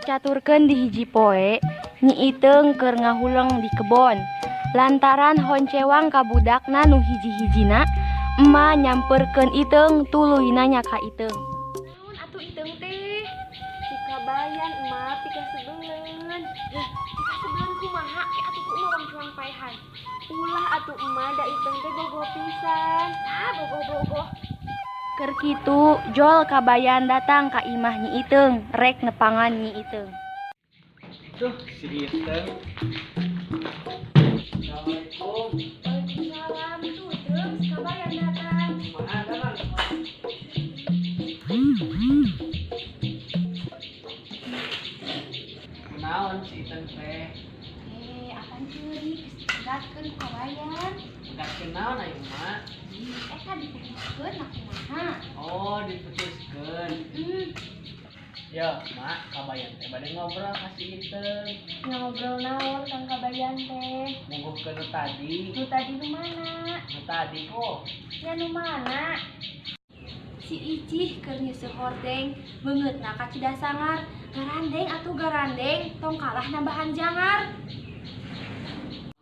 Kacaturkeun di hiji poe, Nyi Iteung keur ngahuleng di kebon. Lantaran honcewang ka budakna nu hiji-hijina, Ema nyamperkeun Iteung tuluy nanya ka Iteung. Naon atuh Iteung teh? Si Kabayan, Emak, pikasebeleun. Heh, pikasebeleun kumaha ke atuh ku Emak wangcuang paehan? Ulah atuh, Emak, da Iteung teh bogoh pisan. Ah, bogoh-bogoh. Keur kitu, jol Kabayan datang ka imah Nyi Iteung, rek nepangan Nyi Iteung. Tuh, si Iteung. Assalamualaikum. Waalaikumsalam. Tuh, Teung, si Kabayan datang. Kumaha damang? Kunaon si Iteung teh? Eh, apan ceurik geus dipegatkeun ku Kabayan. Pegatkeun naon ayo, Mak? Ih, eta diputuskeun nah kumaha? Oh, diputuskeun. Yo, Mak, Kabayan teh bade ngobrol ka si Iteung. Ngobrol naon Kang Kabayan teh? Mungguhkeun nu tadi. Nu tadi nu mana? Nu tadi kok. Ya, nu mana? Si Icih keur nyeuseuh hordeng, beungeutna kacida sangar, garandeng atuh garandeng, tong kalah nambahan jangar.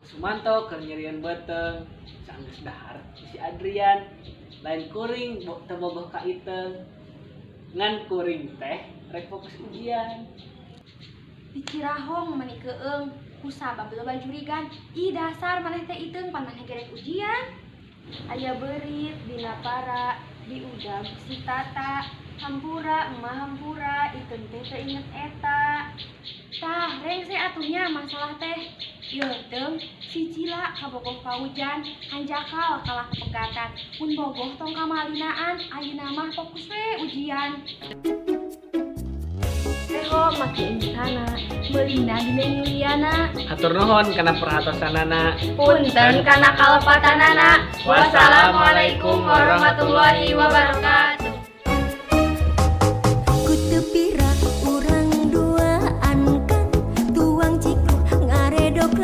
Sumanto keur nyerieun beuteung, sanggeus dahar si Adrian. Lain kuring teu bogoh ka Iteung. Ngan kuring teh rek fokus ujian. Di Cirahong mani keung, kusabab loba jurigan. Ih, dasar maneh teh Iteung, pan maneh ge rek ujian. Aya beurit dina para diudag si Tata. Hampura, Emak, hampura, Iteung teh teu inget eta. Tah, rengse atuh nya masalah teh. Ieu Teung, si Cila kabogoh ka Ujan, hanjakal kalah pegatan. Mun bogoh tong kamalinaan, ayeuna mah fokus we ujian. Teho make insana, meulina di Neng Yuliana. Hatur nuhun kana perhatosanana. Punten kana kalepatanana. Wassalamualaikum warahmatullahi wabarakatuh. Ku teu pira urang duaan kan tuang ciku ngaredok.